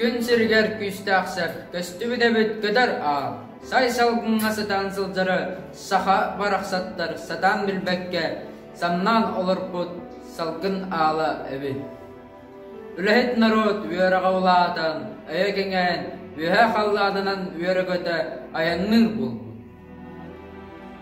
Күн сиригэр күүстээх сэп көстүбүт эбит көтөр аал, сай салгыҥҥа сытан сылдьары саха барахсаттар сатаан билбэккэ самнаан олорбут салгын аала эбит. Үлэһит норуот үөрэҕэ улаатан, өйө кэҥээн, үөһэ халлаанынан үөрэ-көтө айанныыр буолбут.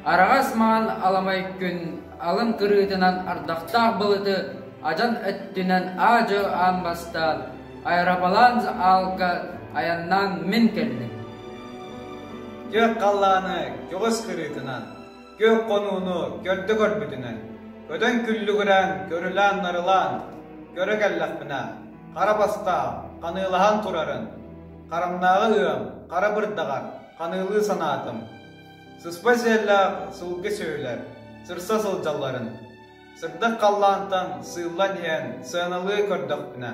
Араҕас маҥан аламай күн алын кырыытынан ардахтаах былыты адьан өттүнэн аа-дьуо аан бастаан, аэроплан аалга айаннаан мин кэллим. Күөх халлааны көҕүс кырыытынан, күөх хонууну көрдө көрбүтүнэн, көтөн күллүгүрээн, көрүлээн-нарылаан көрө кэллэхпинэ, хара бастаах ханыылаһан турарын, харамнааҕы ыам хара бырдаҕар ханыылыы санаатым. Сыспай сиэллээх сылгы сүөһүлэр сырса сылдьалларын, сырдык халлаантан сыыллан иһэн сыаналыы көрдөхпүнэ,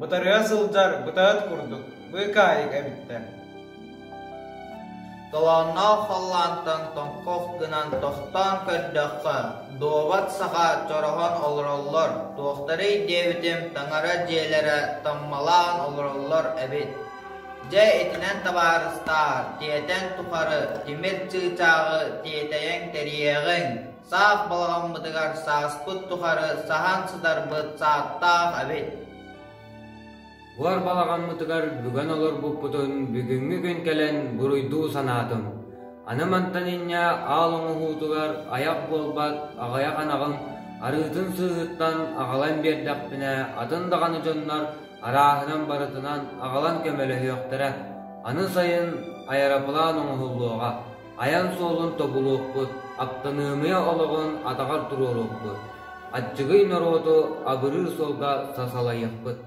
бытарыйа сылдьар бытаат курдук быыкаайык эбиттэр. Толоонноох халлаантан тоҥхох гынан тохтоон көрдөххө, дуобат саха чороһон олороллор, туохтарый диэбитим таҥара дьиэлэрэ таммалаан олороллор эбит. Дьэ итинэн табаарыстаар, тиэтэн тухары тимир чыычааҕы тиэтэйэн тэрийиэҕиҥ, саах балаҕаммытыгар сааспыт тухары саһан сытарбыт сааттаах эбит. Буор балаҕаммытыгар бүгэн олорбуппутун бүгүҥҥү күн кэлэн буруйдуу санаатым. Аны мантан инньэ аал оҥоһуутугар айах буолбат аҕыйах анаҕым арыытын сыыһыттан аҕалан биэрдэхпинэ атын даҕаны дьоннор арааһынан барытынан аҕалан көмөлөһүөхтэрэ. Аны сайын аэроплан оҥоһуллуоҕа, айан суолун тобулуохпут, аптаныамыйа олоҕун атаҕар туруоруохпут, аччыгый норуоту абырыыр суолга сасалайыахпыт.